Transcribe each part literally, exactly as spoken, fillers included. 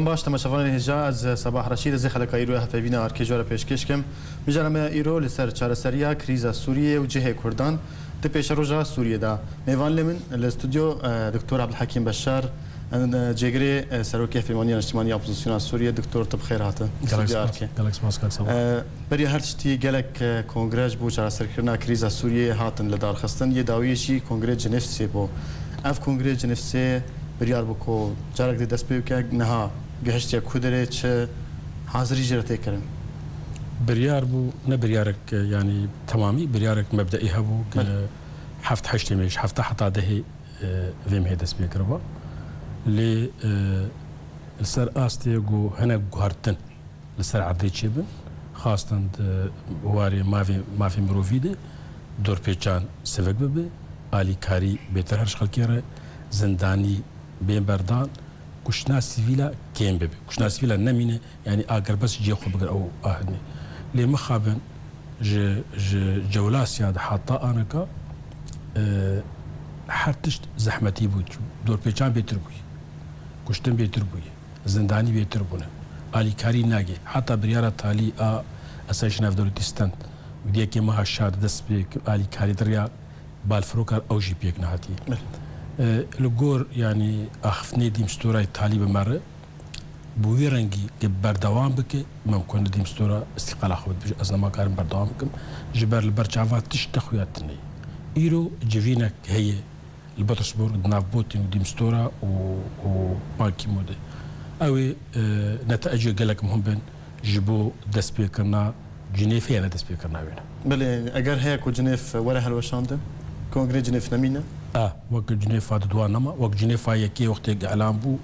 Baş, temaşevanên hêja, ez Sebah Reşîd, ez ê xeleka îro ya hevpeyvîna Arkê ji we re pêşkêş kim. Mijara me ya îro li ser çareseriya krîza Sûriyê û cihê Kurdan di pêşeroja Sûriyê de. Mêvan lê min li stûdyo, e, Doktor Abdulhekîm Beşar, e, cêgirê, e, Serokê Hevpeymaniya Niştimanî ya Opozisyona Sûriyê, Doktor, tu bi xêr hatin. Gelek Stûdyoya spas, Arkê. Gelek spas, gelek spas. E, Beriya her tiştî gelek, e, kongre ji bo çareserkirina krîza Sûriyeyê hatin lidarxistin. Yê dawiyê jî Kongrê Cinêv sê bû. Ev Kongrê Cinêv sê biryar bû ku carek dê dest pê bike, niha gihiştiye ku derê, çi hazirî jê re tê kirin? Biryar bû, ne biryarek, e, yanî temamî, biryarek mebdeî hebû, Belê. heft heştê mêj, hefta heta dehê, e, vê mehê dest pê kiriba. Lê, e, li ser astê ku hinek guhertin li ser erdê çêbin, xwestin di warê mavê, mafê mirovî de dorpêçan sivik bibe, alîkarî bêtir her ji xelkê re, zindanî bên berdan, kuştina sivîla kêm bibe. Kuştina sivîla nemîne, yanî agirbest cihê xwe bigire ew ahilî. Lê mixabin ji, ji Cewlasya de heta aneka, e, her tişt zehmetî bû. Dorpêçan bêtir bûye. Kuştin bêtir bûye. Zindanî bêtir bûne. Alîkarî nagê. Heta biryara talî a Asayişa Navdewletî stend. Û di yekê meha şar dest pê alîkarî di riya balfirokan ew jî pêk nehatiye. Belê. E, li gor, yanî, axiftinê dîmstorayê talî bi me re, bi wî rengî ge berdewam bike, mimkun e dîmstora îstîqala xwe bide. Ez nema karim berdewam bikim. Ji ber li ber çava tişt te xuya tune ye. Îro civînek heye, li Petersburg, di nav Putin û dîmstora û, û Ban Ki-moon de. Ew ê, e, netecê gelek muhim bin ji bo destpêkirina Cinêfê ya ne destpêkirina wê ne. Belê, eger heye ku Cinêf were hilweşandin, Kongrê Cinêf nemîne? A, wek Cinêfa di dua nema, wek Cinêfa yekê wextê elan bû,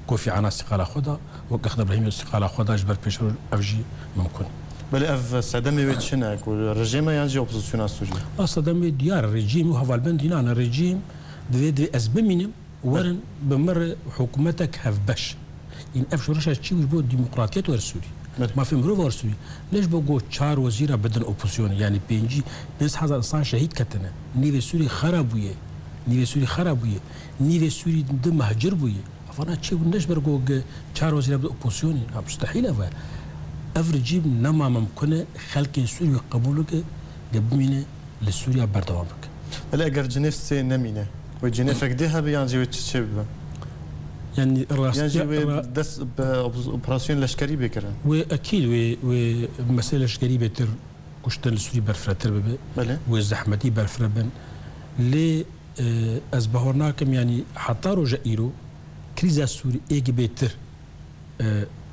ku Fîana îstîqala xwe da, wek Exder Brahîmî îstîqala xwe da, ji ber pêşeroj ev jî mimkun. Belê, ev sedemê wê çi ne, ku rejîm e yan jî opozisyona Sûriyê? A, sedemê diyar e, rejîm û hevalbendî nane. Rejîm divê, divê ez bimînim, werin bi min re hikûmetek hevbeş. Yin ev şoreşa çi bû ji bo demokratiyet wer Sûrî. Belê. Mafê mirov wer Sûrî. Ne ji bo ku çar wezîra bidin opozisyonê, yanî pêncî, pênc hezar insan şehîd ketine. Nîvê Sûrî xera bûye. Nîvê Sûrî xera bûye. Nîvê Sûrî di mehcir bûye. Evana çi bû, ne ji ber ku ge çar wezîra bide opozisyonê. Ha, mustehîl ev e. Ev rejîm nema mimkun e xelkên Sûrî wî qebûl bike, ge bimîne li Sûriya berdewam bike. Belê eger Cinêv sê nemîne, wê Cinêvek dê hebe yan jî wê çi çê bibe? Yanî Yan jî rastiya wê ra- dest bi op-, operasyon leşkerî bê kirin? Wê ekîd wê, wê mesele leşkerî bêtir, kuştin li Sûrî berfirehtir bibe. Belê. Wê zehmetî berfireh bin. Lê, e, ez bawer nakim, yanî heta roja îro krîza Sûrî êk bêtir e,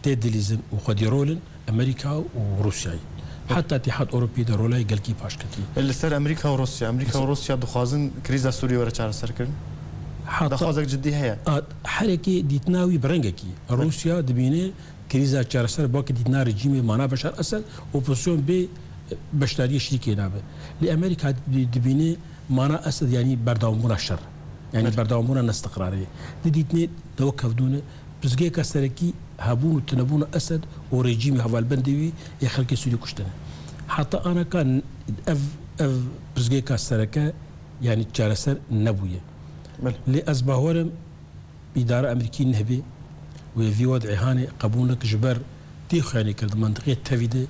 tê dilîzin û xwedî rolin Amerîka û Rûsyayê. Heta Îtîhad Ewropî de rolayê gelkî paş ketiye. E, li ser Amerîka û Rûsya, Amerîka û Rûsya dixwazin krîza Sûriyê were çareserkirin? Heta Daxwazek cidî heye? A, herekê dîtina wî bi rengekî. Rûsya dibîne krîza çareser bake dîtina rejîmê mana Beşar Esed, opozisyon bê, e, beşdariyê şirîkê nabe. Lê Amerîka di-, dibîne mana Esed yanî berdewambûna şer. Yanî Evet. berdewambûna nestiqrarê. Di dîtinê newek hevdûne, pirsgirêka serekî hebûn û tunebûna Esed û rejîmê hevalbendê wî yê xelkê Sûrî kuştine. Heta anaka n-, ev, ev pirsgirêka sereke, yanî çareser nebûye. Belê. Lê ez bawer im îdara Amerîkî nehbê wê vî wed'ê hanê qebûl neke ji ber tê xuyanê kir di mentiqê tevî de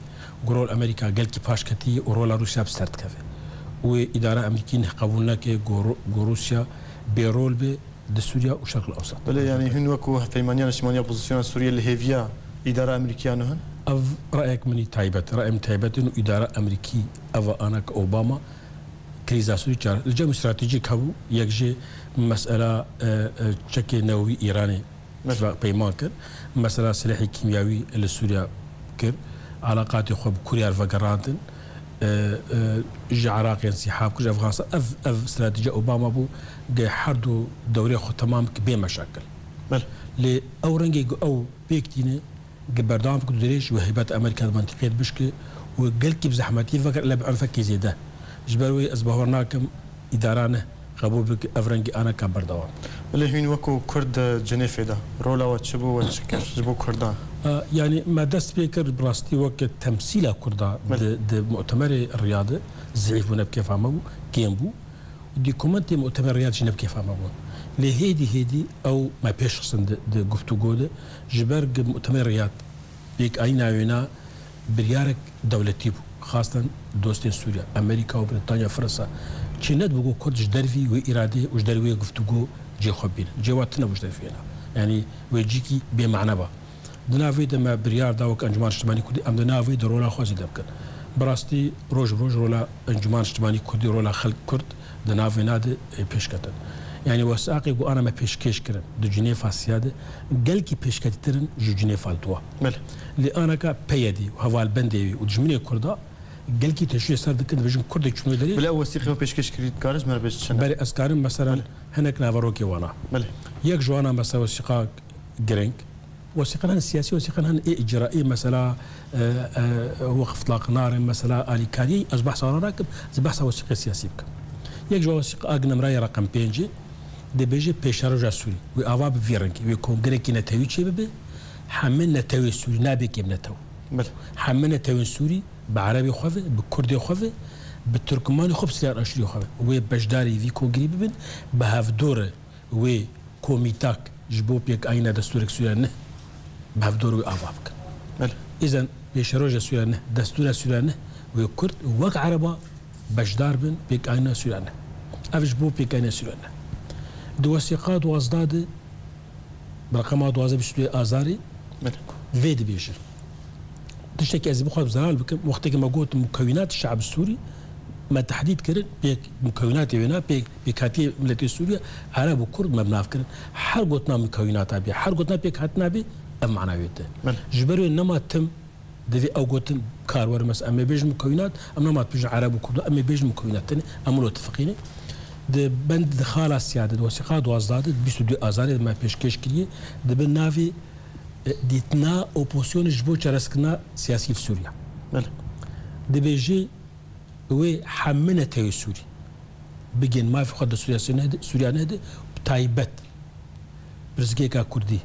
ku rol Amerîka gelkî paş ketiye û rola Rûsya bi ser dikeve. Wê îdara Amerîkî neh qebûl neke ku Rû-, ku Rûsya bê rol be di Sûriya û Şerqil Ewsat. Belê, yanî hûn wekû Hevpeymaniya Niştimanî ya Opozisyona Sûriyê li hêviya îdara Amerîkiya nuhin? Ev rayek min î taybet, rayê min taybet in û îdara Amerîkî eva anek Obama krîza Sûrî çare. Li cem stratejîk hebû, yek jê mesela, e, e, çekê newewî Îranê Mesela. peyman kir. Mesela silehê kîmyawî li Sûriya kir. Alaqatê xwe bi Kurya re vegerandin. E, e, ji Iraqê însîhab kir, ji Efxanistan. Ev, ev stratejiya Obama bû, ge her du dewrê xwe temam ki bê meşakil. Belê. Lê ew rengê ku ew pêk tîne, ge berdewam bike dirêj û heybet Amerîka di mentiqê de bişke û gelkî bi zehmetî vekir, ele bi unfekî zêde. Ji ber wê ez bawer nakim îdara ne qebûl bike ev rengî aneka berdewam. Belê hûn wekû Kurd di Cinêfê de rola we çi bû, we çi kir ji bo Kurdan? E, yanî me dest pê kir bi rastî weke temsîla Kurda Belê. di, di mutemerê Riyadê zîf bû, ne bi kêfa me bû, kêm bû. Dokumentê mutemer Riyad jî ne bi kêfa me bûn. Lê hêdî hêdî ew me pêş xistin di, di guftûgo de, ji ber gi Mutemer Riyad pêkanîna wêna biryarek dewletî bû. Xasten dostên Sûriya, Amerîka û Britanya, Fransa, çê nedibû ku Kurd ji dervî wê îradê û ji dervî wê guftûgo cê xwe bînin. Cê wa tune bû ji dervî wêna. Yanî wê cîkî bê mane ba. Di nav vê de me biryar da wek Encûmena Niştimanî Kurdî em di nav vê de rola xwe zêde bikin. Bi rastî roj bi roj rola Encûmena Niştimanî Kurdî, rola xelk Kurd di nav vêna de, e, pêş ketin. Yanî wesaqê ku ana me pêşkêş kirin di Cinêfa Siya de gelkî pêşketîtir in ji Cinêfa Duwa. Belê. Lê anaka peyedî û hevalbendê wî û dijminê Kurda gelkî teşwîşê ser dikin, dibêjin Kurdek çûne derê. Belê, ew wesîqê we pêşkêş kirî, dikare ji me re bêje çi ne? Belê, ez karim, meselan, Belê. hinek naveroke wana. Belê. Yek ji wana, mesela, wesîqa girêng. Wesîqan hene siyasî, wesîqan hene ê îcraî, mesela, e, e, weqf laqinarê, mesela, alîkariyê, ez behsa wana nakim, ez behsa wesîqê siyasî bikim. Yek ji wesîqa a ginemraya reqem pêncê, dibêje pêşeroja Sûrî. Wê ava bi vî rengî, wê kongrekî netewî çê bibe, hemî netewê Sûrî, nabê kêm netew. Belê. Hemî netewên Sûrî bi erebê xwe ve, bi kurdê xwe ve, bi tirkmanê xwe, bi Siryan Aşûrê xwe ve. Wê beşdarî vî kongrî bibin, bi hevdorê wê komîtak ji bo pêkanîna destûrek Sûriya neh bi hevdor wê ava bikin. Belê. Îzen pêşeroja Sûriya neh, destûra Sûriya neh, wê Kurd wek Ereba beşdar bin pêkanîna Sûriya neh. Ev ji bo pêkanîna Sûriya neh. Di wesîqa duwazdeh de, bi reqema duwazdeh bîst û duyê Azarê, Belê. vê dibêje. Tiştekî ez ê bixwazim zelal bikim, wextekî me got mukewînat şe'b Sûrî, me tehdîd kirin, pêk mukewînatê wêna, pêk, pêkhatiyê miletê Sûriye, Ereb û Kurd me bi nav kirin. Her gotina mukewînata bê, her gotina pêkhatina bê, ev mana wê te. Belê. Ji ber wê nema tim divê ew gotin kar were, mes-, em ê bêjin mukewînat, em nema dibêjin Ereb û Kurd, em ê bêjin mukewînat. Tenê em wilo tifiqîne. Di bend, di xala siyade, di wesîqa duwazdeh de, bîst û du Azarê de me pêşkêş kiriye, dibe navê e, dîtina opozisyonê ji bo çareserkirina siyasî li Sûriye. Belê. Dibêje wê hemî netewê Sûrî bigên mafê xwe di Sûriya nehde, Sûriya nehde, bi taybet pirsgirêka Kurdî,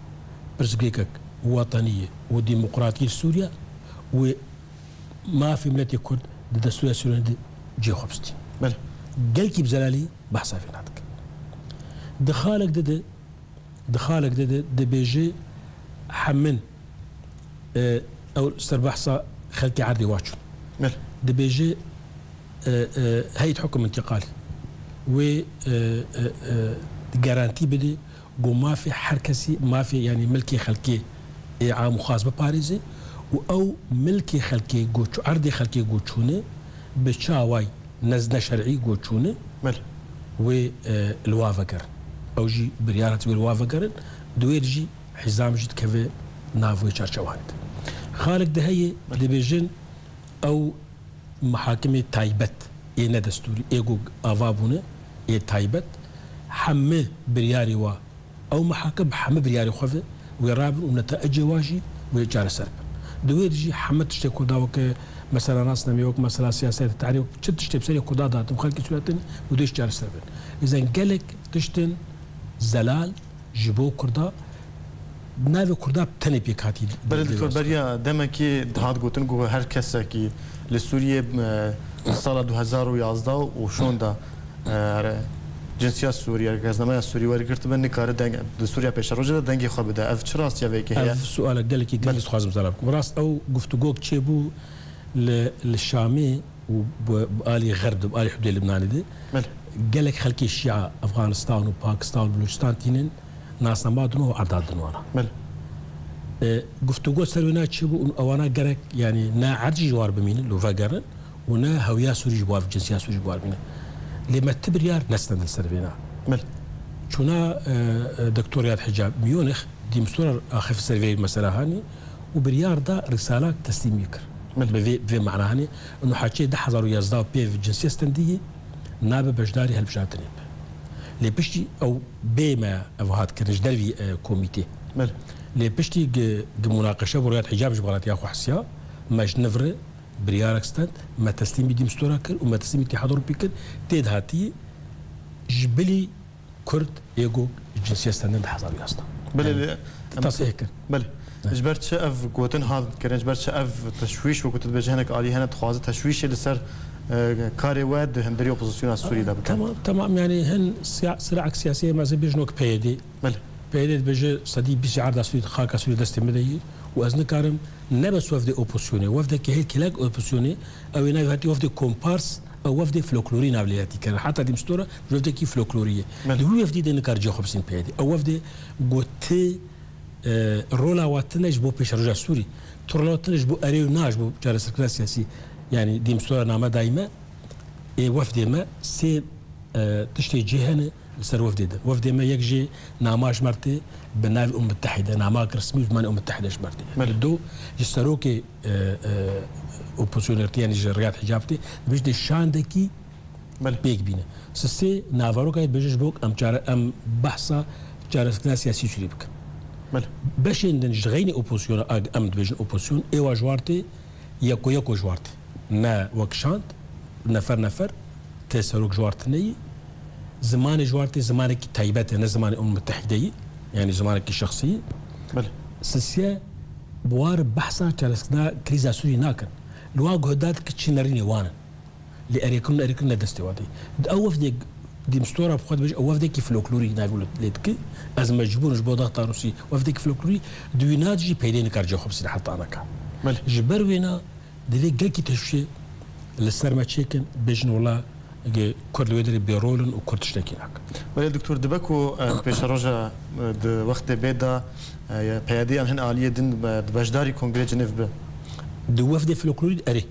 pirsgirêkek wetenî ye û demokratî li Sûriye, wê mafê miletê Kurd di destûra Sûriya nehde cê xwe bistî. Belê. Gelkî bi zelalî behsa vê nadike. Di xalek de de Di xalek de, de dibêje hemin, e, ew ser behsa xelkê erdê wa çûn. Belê. Dibêje, e, e, heyet hukum întiqalî wê, e, e, e, garantî bide ku mafê her kesî, mafê, yanî milkê xelkê ê am û xas biparêze û ew milkê xelkê ku çû-, erdê xelkê ku çûne bi çaway nez-, neşerî ku çûne, Belê. wê, e, li wa vegerin. Ew jî biryar hat wê li wa vegerin. Di wê de jî hizam jî dikeve nav wê çarçewanê de. Xalek de heye, Belê. dibêjin ew mihakimê taybet, ê nedestûrî, ê ku ava bûne, ê taybet, hemî biryarê wa Ew mihakim bi hemî biryarê xwe ve wê rabin û netecê wa jî wê çareser bin. Di wê de jî hemî tiştê Kurda weke mesela nasnamê, wek mesela siyaset, tarîx, çi tiştê bi serê Kurda datin, xelkê Sûriye hatin û dê jî çareser bin. Îzen gelek tiştin zelal ji bo Kurda, navê Kurda bi tenê pêk hatî. Belê, Doktor, beriya demekî dihat gotin ku her kesekî li Sûriyê, e, sala du hezar û yazdeh û şonda e, cinsiya Sûrî, rêkxisnameya Sûrî wergirtibe, nikare deng, di Sûriya pêşerojê de dengê xwe bide. Ev çi rastiya vê yekê heye? Ev sualek gelekî girîng Belê. ez dixwazim zelal bikim. Rast ew guftûgok çêbû li, li Şamê û bi, bi alî Xerb de, bi alî hududê Libnanê de. Belê. Gelek xelkê Şîa Efxanistan û Pakistan û Belûçistan tînin nasnama din û erda din wana. Belê. E, guftûgo ser wêna çêbû û ewana gerek, yanî ne erd jî ji war bimînin, li vegerin û ne hewiya Sûrî ji war, cinsiya Sûrî ji war bimînin. Lê me ti biryar nestendin ser vêna. Belê. Çûna, e, e, Doktor Riyad Hicab Miyonix, dîmstora axif ser vê mesela hanî û biryar da risalak teslîmî kir. Belê. Bi vê, bi vê mana hanî, û niha çê du hezar û yazdeh pê cinsiyet stendiyê nabe beşdarî hilbijartinê be. Lê piştî ew bê me ev hat kirin ji dervî, e, komîtê. Belê. Lê piştî gi, gi munaqeşe bi Riyad Hicab ji balatiya xwe hesiya, me ji niv re biryarek stend, me teslîmî dîmstora kir û me teslîmî Îtîhad Ewropî kir, tê de hatiye ji bilî Kurd ê ku cinsiyet stendin di hezar û yazdeh. Belê, Yanî, lê, em tasih kir. Belê. Evet. Ji ber çi ev gotin hat kirin, ji ber çi ev teşwîş, wekî tu dibêjî hinek alî hene dixwaze teşwîşê li ser, e, karê we di hundirê opozisyona Sûrî de bikin? Tamam, tamam, yani hin siya-, siraek siyasî em ez ê bêjin wek P Y D. Belê. P Y D dibêje sedî bîst arda Sûrî, xaka Sûrî destê me de yî û ez nikarim ne bes wefdê opozisyonê, wefdeke hêl kêlek opozisyonê, ew ê navê hatî wefdê kompars, ew wefdê folklorî nav lê hatî kirin. Heta dîmstora ji wefdekî folklorî ye. Belê. Di wî wefdî de nikar cihê xwe bisîn P Y D. Ew wefdê got ti e, rola we tune ji bo pêşeroja Sûrî. Tu rola we tune ji bo erê û na ji bo çareserkirina siyasî. Yanî dîmstora name dayî me, ê wefdê me sê, e, tiştê cê hene li ser wefdê de. Wefdê me yek jê nama ji me re tê bi navê Umem Mitehîde, nameyek resmî û zimanê Umem Mitehîde ji me re tê. Belê. Bi do ji serokê, e, e, opozisyonê re tê, yanî ji Riyad Hicab tê, dibêje şandekî Belê. Pêk bîne. Sisê naveroka dibêje ji bo em çare-, em behsa çareserkirina siyasî Sûrî bikin. Belê. Beşên din ji xeynî opozisyona, ag-, em dibêjin opozisyon, ê wa ji war tê, yeko yeko ji war tê. Ne wek şand, nefer nefer, tê serok ji war tê neyî. Zimanê ji war tê, zimanekî taybet e, ne zimanê Umem Mitehîde yî. Yanî zimanekî şexsî yî. Belê. Sisiye, bi war behsa çareserkirina krîza Sûrî nakin. Li wan guhdar dike çi nerînê wan in. Lê erêkirin û erêkirin ne destê wan de. Di ew wefdê dîmstora bi xwe dibêje, ew wefdekî folklorî navê lê dike. Ez mecbûr im ji bo dexta Rûsî wefdekî folklorî, di wî na de jî P Y D nikar cihê xwe bisîne heta anaka. Belê. Ji ber wêna divê gelkî teşwîşê li ser me çêkin, bêjin wela Kurd li wê derê bêrol in û Kurd tiştekî nakin. Belê doktor, dibe ku, e, pêşeroja, e, di wextê bê de, e, P Y D yan hin aliyê din, e, di beşdarî kongrê Cinêv be. Di wefdê folklorî de erê.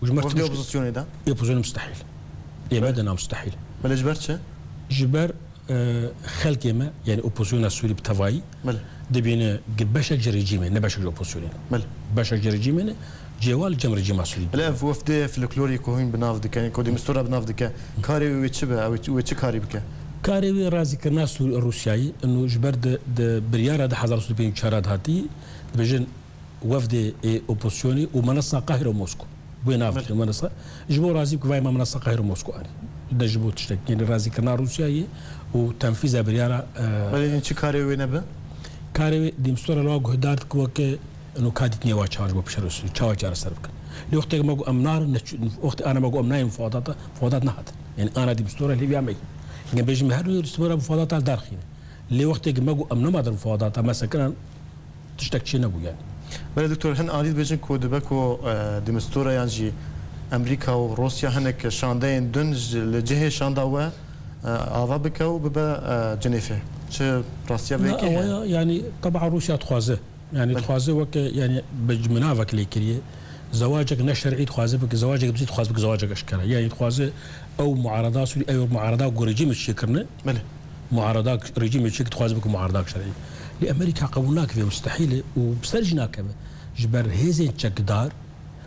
Û ji me Wefdê tişt- opozisyonê de? Ê opozisyonê mustehîl. Ê me de na mustehîl. Belê ji ber çi? Ji ber, e, xelkê me, yanî opozisyona Sûrî bi tevayî, Belê. dibîne gi beşek ji rejîmê, ne beşek ji opozisyonê ne. Belê. Beşek ji rejîmê ne, cêwa li cem rejîma Sûrî. Belê ev wefdê folklorî ku hûn bi nav dikin, ku dîmstora bi nav dike, karê wê çi be? Ew wê çi karî bike? Karê wê razîkirina Sûrî, Rûsyayê, ino ji ber di, di biryara du hezar û pêncî û çar de hatî, dibêjin, wefdê ê opozisyonê û menesa Qahîre û Mosko. Wê navê Belê. menesa. Ji bo razî bike vay me menesa Qahîre û Mosko anî. Ne ji bo tiştek. Yanî razîkirina Rûsyayê û tenfîza biryara, e, Belê, hîn çi karê wê nebe? Karê wê dîmstora li wa guhdar dike weke ino ka dîtinê wa çawa ji bo pişerost, çawa çareser bikin. Lê wextê me got em narin, ne çi-, wextê ana me got em nayên mufawedata, mufawedat nehatin. Yanî ana dîmstora lê viya me. Yanî bêjin me her wê dîmstora mufawedata derxîne. Lê wextê me got em nema der mufawedata, me sekiran Tiştek çê nebû yani. Belê doktor, hin alî dibêjin ku dibe ku, e, dîmstora yan jî Amerîka û Rûsya hinek şandeyên din ji, li cihê şanda we, e, ava bike û bibe, e, Cinêfê. Çi rastiya vê Na, yekê heye? Awaya, yani, teba Rûsya dixwaze. Yani, Belê. dixwaze weke, yani, bi minavek lê kiriye. Zewacek ne şer'î dixwaze bike, zewacek bizî dixwaze bike, zewacek eşkere. Yani, dixwaze ew muarada Sûrî, ew muarada ku rejîmê çêkirine. Belê. Muarada rejîmê çêk dixwaze bike muarada şer'î. Lê Amerîka qebûl nake vê, mustehîl e û bi ser jî nakeve. Ji ber hêzên çekdar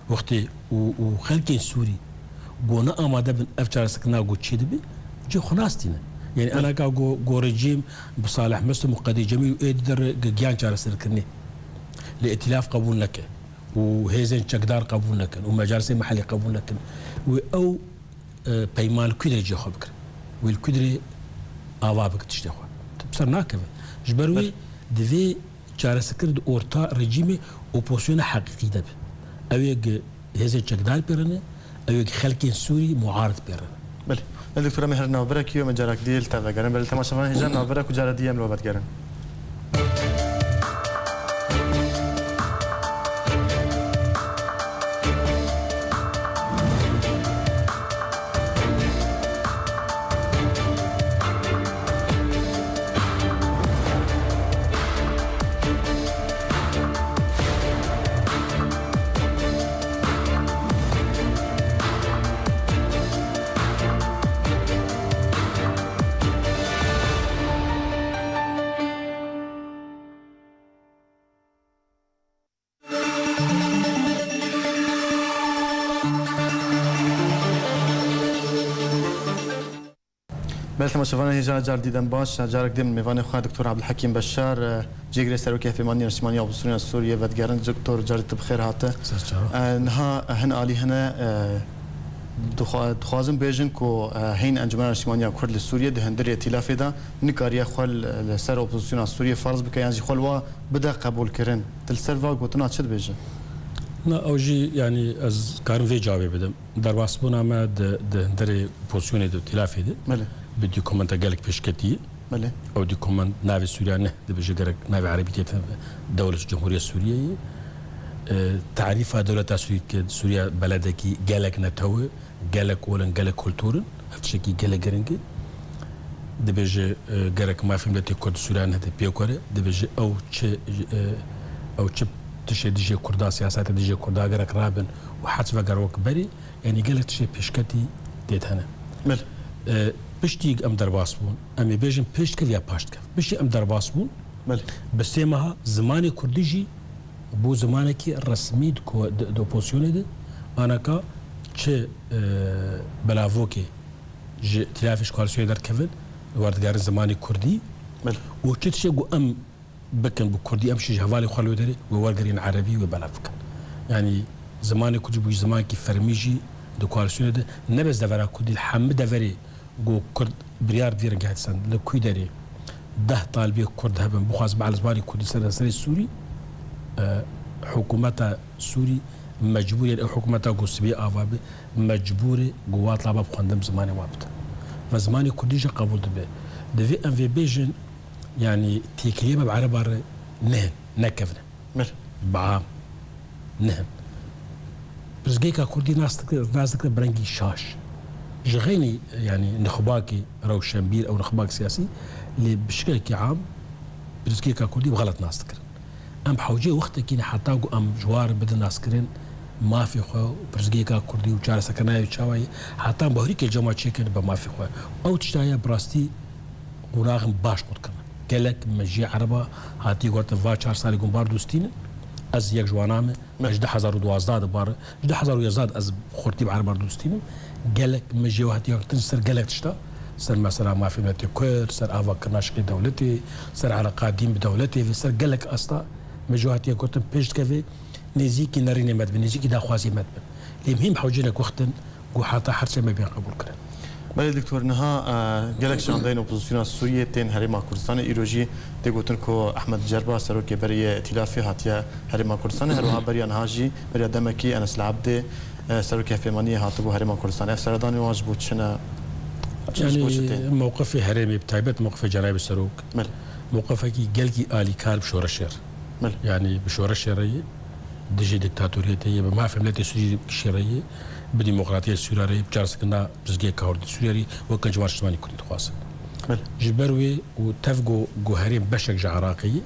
wextê û, û xelkên Sûrî ku ne amade bin ev çareserkirina ku çêdibe, cê xwe nastîne. Yani Belê. anaka ku, ku rejîm bi Salih Muslim û Qedî Cemîl û êdî de re gi-, giyan çareserkirinê. Lê îtîlaf qebûl neke. Û hêzên çekdar qebûl nekin. Û mecalisê mehellî qebûl nekin. Wê ew e, peyman li ku derê cihê xwe bikir. Wê li ku derê ava bikir tiştê xwe. Bi ser nakeve. Ji ber wê Belê. divê çareserkirin di orta rejîmê opozisyona heqîqî de be. Ew ê gi hêzên çekdar pê re ne, ew ê gi xelkên Sûrî muarid pê re ne. Belê. Belê, doktor, em ê her navberekî wê me carak dî li te vegerin. Belê, temaşevanên hêja navberek û cara dî em li we vedigerin. Belê, temaşevanên hêja, car dî dem baş. Carek din mêvanê xwe Doktor Abdulhekîm Beşar, e, cêgirê Serokê Hevpeymanî Niştimanî Opozîsyona Sûriyê vedigerin. Doktor, carê tu bi xêr hate. Ser çava. E, niha hin alî hene, e, dixwa-, dixwazin bêjin ku, e, hîn Encûmena Niştimaniya Kurd li Sûriyê di hundirê îtîlafê de nikariye xwe li, li ser opozîsyona Sûriyê ferz bike yan jî xwe li wa bide qebûlkirin. Tu li ser va gotina çi dibêjî? Na, ew jî, yanî, ez karim vê cawabê bidim. Derbasbûna me di, di hundirê opozisyonê de, tîlafê de, Belê. Bi dokumenta gelek pêşketî ye. Belê. Ew dokument navê Sûriya ne, dibêje gerek navê erebî tê, Dewlet Cumhuriye Sûriye ye. E, tarîfa dewleta Sûrî ke Sûriya beledekî gelek netew e, gelek ol in, gelek kultur in. Ev tiştekî gelek giring e. Dibêje, e, gerek mafê miletê Kurd Sûriya nehde pêk were. Dibêje ew çi, e, ew çi tişê dijê Kurda, siyasete dijê Kurda gerek rabin û hets vegerin wek berî. Yanî gelek tişê pêşketî tê de hene. Belê. E, piştî em derbas bûn, em ê bêjin pêş dikev ya paş dikev. Piştî em derbas bûn, Belê. Bi sê meha zimanê Kurdî jî bû zimanekî resmî di ko-, di, di opozisyonê de, anaka çi, e, belavokê ji tîlafê ji koalîsyonê derdikevin, werdigerin zimanê Kurdî Belê. Û çi tiştê ku em bikin bi Kurdî, em şî ji hevalê xwe li wê derê, wê wergerîn erebî, wê belav bikin. Yanî zimanê Kurdî bû zimanekî fermî jî di koalîsyonê de, ne bes devera Kurdî, li hemî deverê ku Kurd biryar di vî rengî hat send, li kû derê deh talibê Kurd hebin, bixwazin bi zimanê Kurdî ser serê Sûrî, e, hikûmeta Sûrî mecbûr, yanî ew hikûmeta ku sibê ava be, mecbûr e ku wa talaba bi xwendin bi zimanê wan bide. Ve zimanê Kurdî jî qebûl dibe. Divê em vê bêjin, yanî têkiliyê me bi ereba re nehin, nekevine. Belê. Bi am nehin. Pirsgirêka Kurdî nas dikir, nas dikir bi rengî şaş. Ji xeynî, yanî nixbakî rewşenbîr, ew nixbak siyasî, lê bi şiklekî am pirsgirêka Kurdî bi xelet nas dikirin. Em bi hewceyê wextekî ne heta ku em ji wan re bidin naskirin mafê xwe û pirsgirêka Kurdî û çareserkirina wê çawa ye, heta em bawerî ke cema çêkin bi mafê xwe. Ew tişta ye bi rastî qonaxên baş qut kirine. Gelek mejiyê ereba hatiye gotin va çar salê ku em bar dûstî ne, ez yek ji wana me, Me- ez ji du hezar û duwazdeh de bar, ji du hezar û yazdeh de ez xurtî bi ereba dûstî ne. Gelek mejiyê we hatiye gotin ser gelek tişta, ser mesela mafê miletê Kurd, ser avakirina şiklê dewletê, ser eleqa dîn bi dewletê ve, ser gelek asta mejiyê hatiye gotin pêş dikeve, nêzîkî nerînê me dibe, nêzîkî daxwazê me dibe. Lê muhîm hewceynek wextin ku heta her çi me bên qebûl kirin. Belê doktor, niha, e, gelek şandeyên opozisyona Sûriyê tên Herêma Kurdistanê. Îro jî tê gotin ku Ehmed Cerba, serokê berê yê Îtîlafê, hatiye Herêma Kurdistanê. Her wiha beriya niha jî, beriya demekî Enes El Ebdê, e, serokê hevpeymaniyê hatibû Herêma Kurdistanê. Ev seredanên wan ji bo çi ne? Ji bo çi tên? Yanî mewqifê herêmê, bi taybet mewqifê Cenabê Serok, Belê. Mewqifekî gelkî alîkar bi şoreşê re. Belê. Yanî bi şoreşê re ye, dijî diktatoriyetê ye, bi mafê miletê Sûrî kişê re ye, bi demokratiyê Sûrî re ye, bi çareserkirina pirsgirêka Kurdî Sûrî re ye, wek ji wan niştimanî Kurdî dixwazin. Belê. Ji ber wê û tev ku, ku herêm beşek ji Iraqê ye,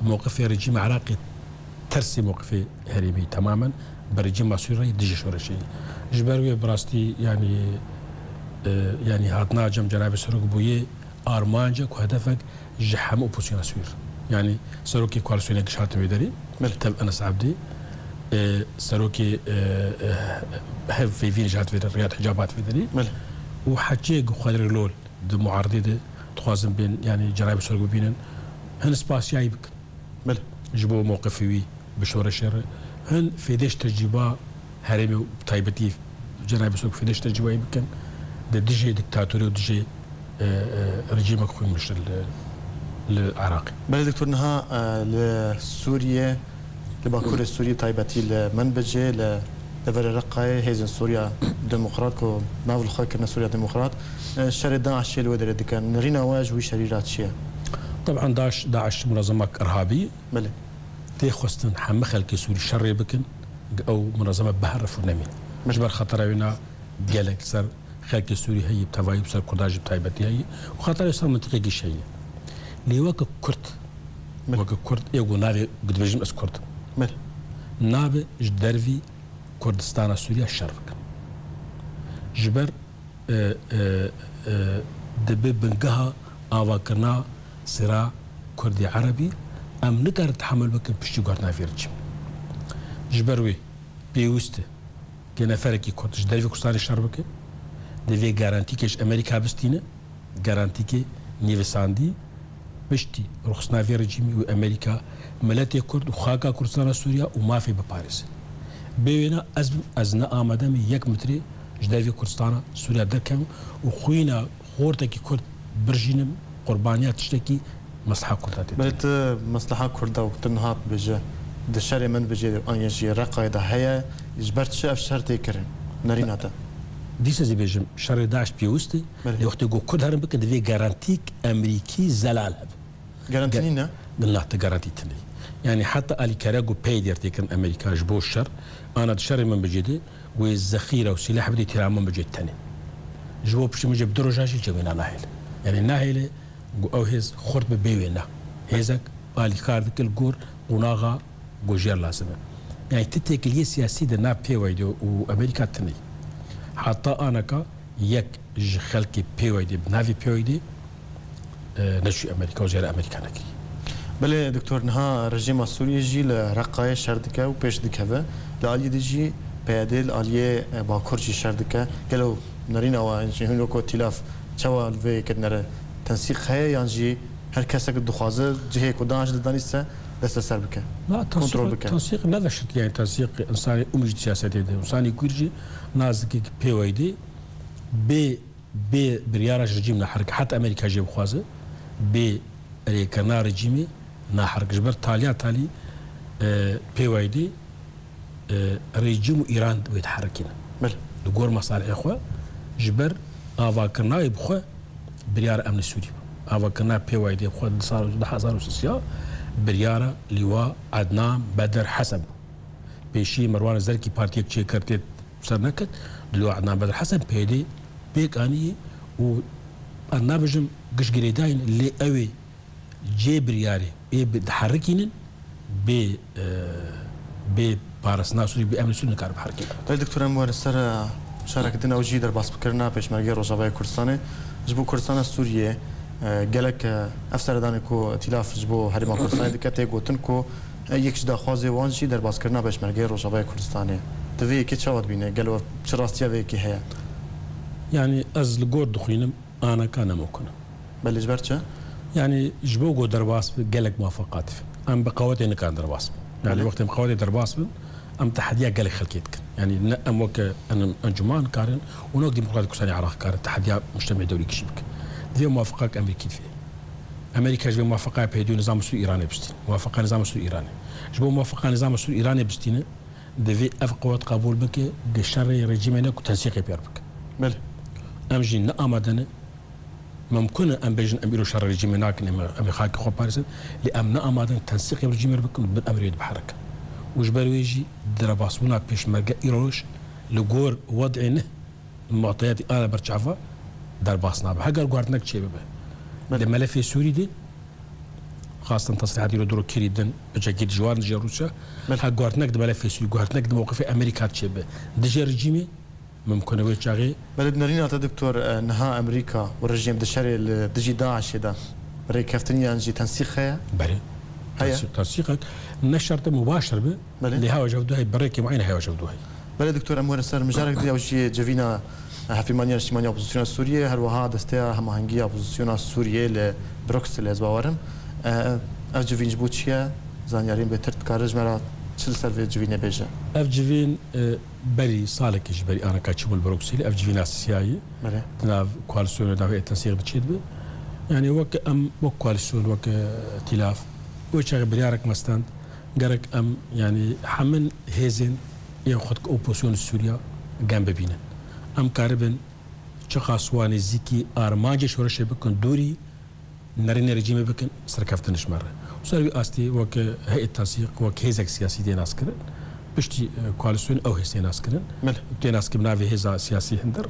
mewqifê rejîma Iraqê tersê mewqifê herêmî temamen bi rejîma Sûrî re ye, dijî şoreşê ye. Ji ber wê bi rastî, yanî, e, yanî hatina cem Cenabê Serok bûye armanc e ku hedefek ji hemû opozisyona Sûrî. Yanî serokê koalîsyonê giş hatin vê derê, Belê. Tev Enes Ebdî, e, serokê, e, e, hev vêvîn jî hat vê derê, Riyad Hicab hat vê derê. Belê. Û heçiyê ku xwe lol di muaridê de dixwazin bên, yanî Cenabê Serok bibînin, hin spasiyayî bikin. Belê. Ji bo mewqifê wî bi şoreşê re. Hin fêdê ji tecrîba herêmê û bi taybetî Cenabê Serok fêdê ji tecrîbayê bikin. Di dijê diktatorî û dijê, e, e, rejîmek xwe miştir li, li Iraqê. Belê doktor, niha, e, li Sûriyê, li Bakurê Sûriyê taybetî li Minbicê, li deverê Reqayê hêzên Sûriya Demokrat ku nav li xwe kirine Sûriya Demokrat, e, şerê DAIŞê li wê derê dikin. Nirîna we ji wî şerî re çi ye? Teban DAIŞ, DAIŞ munezemek irhabî. Belê. Tê xwestin hemî xelkê Sûrî şerê bikin, ew munezeme biherif û nemîne. Belê. Ji ber xetera wêna gelek ser xelkê Sûrî heye, bi tevayî bi ser Kurda jî bi taybetî heye û xetera ser mintiqê giş heye. Lê weke Kurd, Belê. Weke Kurd, ê ku navê ku dibêjim ez Kurd im. Belê. Nabe ji dervî Kurdistana Sûriya şer bikin. Ji ber e, e, e, dibe bingeha avakirina sira Kurdê Erebî, em nikarin tehemul bikin piştî guhertina vê rejîmê. Ji ber wê pêwîst e ke neferekî Kurd ji dervê Kurdistanê şer bike, divê garantîkê ji Amerîka bistîne, garantîkê nivîsandî, Piştî rûxistina vê rejîmî û Amerîka, miletê Kurd û xaka Kurdistana Sûriya û mafê biparêze. Bê wêna ez bim, ez ne amade me yek metrê ji dervê Kurdistana Sûriya derkevim û xwîna xortekî Kurd birjînim, qurbaniya tiştekî mesleha Kurda tê. Belê tu mesleha Kurda wek tu niha dibêje, di şerê Minbicê an yê jî Reqayê de heye, ji ber çi ev şer tê kirin? Nerîna te? Dîsa zî bêjim, şerê DAIŞ pêwist e. Belê. Lê wextê ku Kurd herin bikin, divê garantîk Emerîkî zelal hebe. Garantî Ge-, nîne? Na, ti garantî tune. Yanî heta alîkariya ku peyê dê tê kirin Amerîka ji bo şer, ana di şerê Minbicê de wê zexîre û sîleh bidê têra Minbicê tenê. Ji bo piştî Minbicê bi du roja jî cem wêna nahêle. Yanî nahêle ku ew hêz xurt bi bê wêna. Hêzek alîkar dike li gor qonaxa ku jê re lazim e. Yanî ti têkiliyê siyasî di nav P Y D û Amerîka tune. Heta anaka yek ji xelkê P Y D bi navê P Y D, e, neçû Amerîka û ziyarê Amerîka nekirî. Belê Doktor, niha rejîma Sûriyê jî li Reqayê şer dike û pêş dikeve. Li aliyê din jî P Y D li aliyê, e, Bakur jî şer dike. Gelo nerîna we, ji hîn weko tîlaf çawa li vê yekê dinere? Tensîq heye yan jî her kesek dixwaze cihê ku DAIŞ didanî se desteser bike, Na, kontrol tensîq, bike? Tensîq ne veşirtî, yani tensîq insanê umî ji siyasetê de. Insanê Kurd jî nazdikî P Y D bê, bê biryara ji rejîm naherike. Heta Amerîka jê bixwaze, bê rêkirina rejîmê naherike. Ji ber taliya talî, e, P Y D, e, rejîm û Îran wê diherikîne. Belê. Li gor mesalihê xwe, ji ber avakirina wê bi xwe biryara emnê Sûrî bû. Avakirina P Y D bi xwe di sal du hezar û sêzdeh biryara Lîwa Ednan Bedir Hesen bû. Pêşî Merwan Zerkî partiyek çêkir tê ser neket, di Lîwa Ednan Bedir Hesen P Y D pêk anî û ez nabêjim giş girêdayîn, lê ew ê cê biryarê ê bi-, diherikînin, bê, e, bê parastina Sûrî, bê emnê Sûrî nikare biherikîne. Belê Doktor, em werin ser, e, şereke din, ew jî derbasbikirina Pêşmergeyê Rojavayê Kurdistanê. Ji bo Kurdistana Sûriyê, e, gelek, e, ev seredanê ku Îtîlaf ji bo Herêma Kurdistanê dike, tê gotin ku, e, yek ji daxwazê wan jî derbaskirina Pêşmergeyê Rojavayê Kurdistanê. Tu vê yekê çawa dibîne? Gelo çi rastiya vê yekê heye? Yanî ez li gor dixwînim, aneka ne mimkun e. Belê, ji ber çi? Yanî ji bo ku derbas bi gelek muwafaqat dibin. Em bi qewetê nikarin derbas bin. Yanî Belê. Wextê em qewetê derbas bin, em tehediya gelek xelkê dikin. Yanî ne em weke en-, encûman karin û ne wek Demokratîk Kurdistanê Iraq karin tehediya mujtemê dewrî kişî bikin. Divê muwafaqak Amerîkî divê. Amerîka ji vê muwafaqaya P Y D û nizama Sûrî Îranê bistîne. Muwafaqa nizama Sûrî Îranê. Ji bo muwafaqa nizama Sûrî Îranê bistîne, divê ev qewet qebûl bike, gi şerê rejîmê ne ku tensîqê pêr bike. Belê. Em jî ne amade ne. Mimkun e em bêjin, em îro şer rejîmê nakin, em, em ê xakê xwe parêzin, lê em ne amade ne tensîqê bi rejîmê re bikin, bin emrê wê dibiherikin. Û ji ber wê jî derbasbûna pêşmerge îroj li gor wed'ê neh mu'teyatî ana berçava derbas nabe. Heger guhertinek çêbibe. Belê. Di melefê Sûrî de, xastan tesrîhat îro duro kirî din, piçekî dijwar in ji Rûsya. Belê. Heger guhertinek di melefê Sûrî, guhertinek di mewqifê Amerîka çêbe, dijî rejîmê, mimkun e wê çaxê. Belê, di nerîna te Doktor, e, niha Amerîka û rejîm di şerê li dijî DAIŞê de rêkeftin yan jî tensîq heye? Belê. Heye? Tensîq, tensîqek ne şert e mubaşir be, Belê. Lê hewa ji hev du heye, bi rêkê muayene hewa ji hev du heye. Belê Doktor, em werin ser mijarek din, ew jî civîna, e, Hevpîmaniya Niştîmaniya Opozisyona Sûriyê, her wiha Desteya Hemahengiya Opozisyona Sûriyê li Brukselê, ez bawer im. E, ev civîn ji bo çi ye? Zanyariyên bêtir dikare ji me re çi li ser vê civînê bêje? Ev civîn, e, berî salekê ji berî aneka çûbû li Brukselê, ev civîna siyayî Belê. Di nav koalîsyonê de vê tensîq diçêt bi. Yanî wek em, wek koalîsyon, wek, e, îtîlaf, wê çaxê biryarek me stend, gerek em, yanî hemin hêzên yên xwe dike opozîsyonê Sûriya gem bibînin. Em karibin çiqas wan nêzîkî armancê şoreşê bikin, dûrî nerînê rejîmê bikin, serkeftin ji me re. Û ser vî astî wek heyet tensîq, wek hêzek siyasî tê naskirin. Piştî, e, koalîsyonê ew hêz tê naskirin. Belê. Tê naskirin bi navê hêza siyasî Hindir.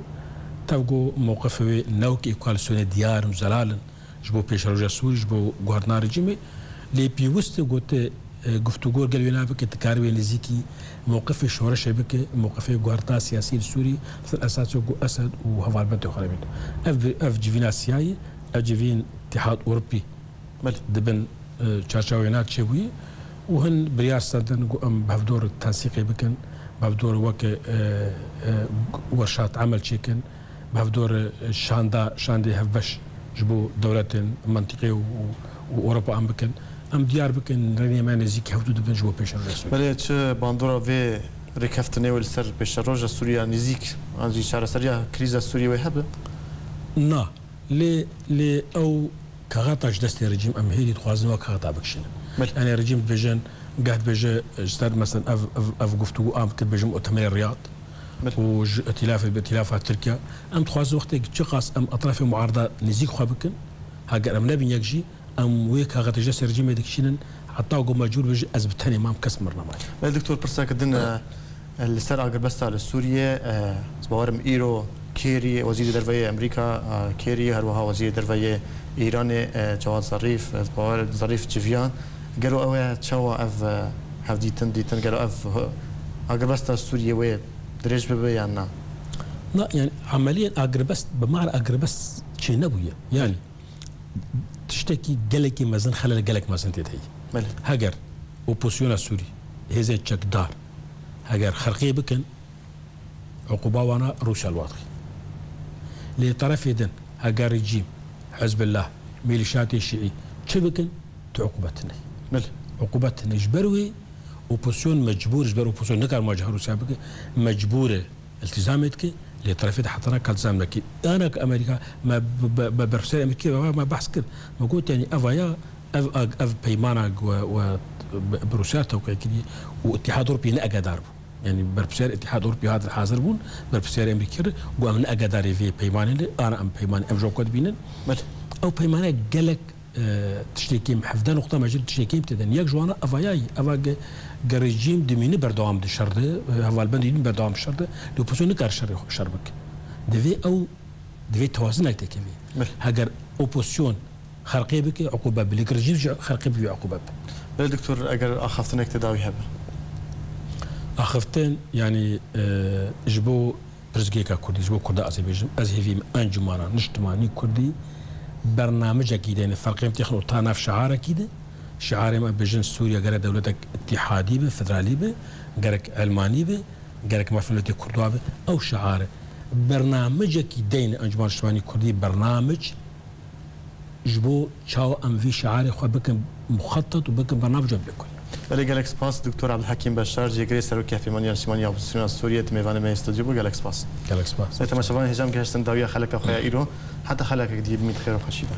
Tev ku mewqifê wê ne wekî koalîsyonê diyar in û zelal in ji bo pêşeroja Sûrî, ji bo guhertina rejîmê. Lê pêwist e ku tu, e, guftûgo gel wê navê bike, tu karî wê nêzîkî mewqifê şoreşê bike, mewqifê guhertina siyasî li Sûrî, li ser esasê ku Esed û hevalbendê xwe re bîn. Ev, ev civîna siyayî, ev civîn Îtîhad Ewropî Belê. Di bin, e, çarçeweyê na çêbûyî û hin biryar stendin ku em bi hevdor tensîqê bikin, bi hevdor weke, e, e, werşat emel çêkin, bi hevdor, e, şanda, şandê hevbeş ji bo dewletên mentiqê û, û, û Ewropa em bikin. Em diyar bikin, rênê me nêzîk hevdû dibin ji bo pêşeroja Sûriyê. Belê, çi bandora vê rêkeftinê wê li ser pêşeroja Sûriya nêzîk an jî çareseriya krîza Sûriyê wê hebe? Na. Lê, lê ew kaxeta ji destê rejîm em hêdî dixwazin wek kaxeta bikişînin. Belê. Yanî rejîm dibêjin, Geh dibêje, ji ser, mesela, ev, ev, ev guftûgû a kir, bêjim, mutemerê Riyad Bil- û ji îtîlafê bi îtîlafa Tirkiye. Em dixwazin wextê çiqas em etrafê muarda nêzîk xwe bikin, heger em nebin yek jî, em wê kaxetê ji destê rejîmê dikişînin, heta ku mecbûr bêje, ez bi tenê mam, kes mir nemayî. Belê doktor, pirseke din, e, li ser agirbesta li Sûriyê, e, ez bawerim îro Kerry, Wezîrê Derve yê Amerîka, e, Kerry, her wiha Wezîrê Derve yê Îranê, e, Cewad Zarîf, ez bawer Zarîf Civiyan. Gelo ew e, çawa ev, e, hevdîtin dîtin, gelo ev, e, agirbesta Sûriyê wê dirêj bibe yan na? Na, yani, emeliyen agirbest, bi mana agirbest çê nebûye. Yani, tiştekî gelekî mezin, xelel gelek mezin tê de heye. Belê. Heger opozisyona Sûrî, hêzên çekdar, heger xerqê bikin, uquba wana Rûsya li wan dixî. Lê terefê din, heger rejîm, Hizbullah, mîlîşatê şîî çi bikin, tu uqubet tune. Belê. Uqubet tune. Ji ber wê opozisyon mecbûr, ji ber opozisyon nikar muwaceha Rûsya bike, mecbûr e îltîzamê dike, lê terefê de heta na ka îltîzam neke. Ana ku Amerîka, me b-, b-, b-, berpirsiyarê Amerîkî ve me behs kir. Me got, yani, eva ya, ev ag-, ev peymana ku we, we bi, bi Rûsya tewqî kiriye û Îtîhad Ewropî ne agedar bû. Yani, berpirsiyar Îtîhad Ewropî hatin hazir bûn, berpirsiyarê Amerîkî re, got, em ne agedarê vê peymanê ne, ana em peymanê, em ji xwe dibînin. Belê. Ew peymane gelek, e, tiştê kêm, hevdeh noqta mecbûr tiştê kêm tê de. Yek ji wana eva ya ye, eva ge-, ge rejîm dimîne berdewam di şer de, e, hevalbendî din berdewam şer de, lê opozisyon nikare şerê xwe şer bike. Divê ew, divê tewazinek têkevê. Belê. Heger opozisyon xerqê bike, uqube bi. Lê rejîm jî xerqê bike, uqube bi. Belê doktor, eger axaftinek tê dawî hebe? Axaftin, yani, e, ji bo pirsgirêka Kurdî, ji bo Kurda ez ê bêjim, ez hêvî me Encûmana Niştimanî Kurdî bernamicekî deyne, ferqê em têxin û ta nav şiarekî de. Şiarê me bêjin Sûriye gerek dewletek îtîhadî be, federalî be, gerek elmanî be, gerek mafê miletê Kurda be. Ew şiare. Bernamicekî deyne Encûmana Niştimanî Kurdî, bernamic ji bo çawa em vî şiarê xwe bikin muxetet û bikin bernamecê bê kulî. Belê, gelek spas, Doktor Ebdulhekîm Beşar, Cêgirê Serokê Hevpeymanî ya Niştimanî ya Opozisyona Sûriyê, tu mêvanê me yê stûdyo bû, gelek spas. Gelek spas. Lê temaşevanên hêja em gihiştin dawiya xeleka xwe ya îro, heta xelekek dî bimît xêr û xweşî de.